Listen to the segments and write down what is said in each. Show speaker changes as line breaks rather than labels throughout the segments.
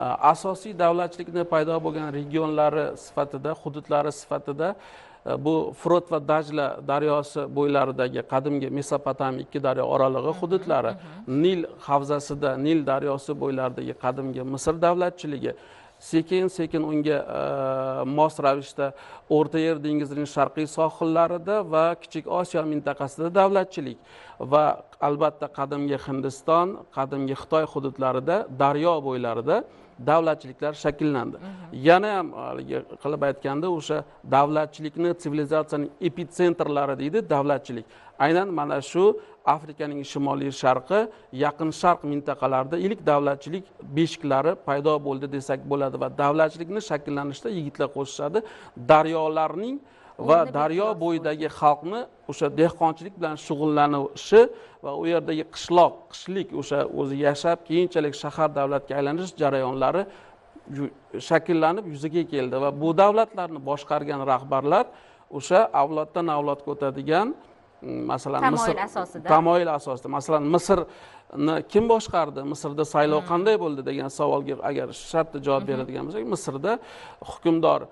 Asosiy davlatchilikni paydo bo'lgan regionlari sifatida, hududlari sifatida bu Frot va Dajla daryosi bo'ylaridagi qadimgi Mesopotamiya ikki daryo oralig'i hududlari, Nil havzasida Nil daryosi bo'ylaridagi qadimgi Misr davlatchiligi, sekin-sekin unga mos ravishda O'rta Yer dengizining sharqiy sohillarida va Kichik Osiyo mintaqasida davlatchilik va albatta qadimgi Hindiston, qadimgi Xitoy hududlarida daryo bo'ylarida davlatchiliklar shakllandi. Yana ham haligi qilib aytganda, o'sha davlatchilikni sivilizatsiyaning epitsentrlari deydi davlatchilik. Aynan mana shu Afrikaning shimoliy sharqi, Yaqin Sharq mintaqalarida ilk davlatchilik beshiklari paydo bo'ldi desak bo'ladi va davlatchilikni shakllanishda yigitlar qo'shishadi. Daryolarning va daryo bo'yidagi xalqni o'sha dehqonchilik bilan shug'ullanishi va u yerdagi qishloq, qishlik o'sha o'zi yashab, keyinchalik shahar davlatga aylanish jarayonlari shakllanib yuzaga keldi va bu davlatlarni boshqargan rahbarlar o'sha avloddan avlodga o'tadigan, masalan, tamoyil asosida, masalan, Misrni kim boshqardi, Misrda saylov qanday bo'ldi degan savolga agar shartta javob beradigan bo'lsak, Misrda hukmdor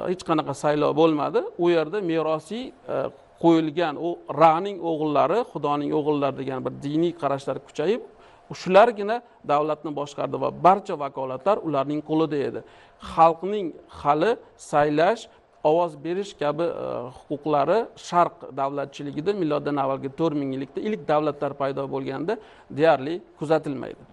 hech qanaqa saylov bo'lmadi. U yerda merosiy qo'yilgan u Raning o'g'illari, Xudoning o'g'illari degan bir diniy qarashlar kuchayib, shulargina davlatni boshqardi va barcha vakolatlar ularning qo'lida edi. Xalqning hali saylash, ovoz berish kabi huquqlari sharq davlatchiligida miloddan avvalgi 4000 yillikda ilk davlatlar paydo bo'lganda deyarli kuzatilmaydi.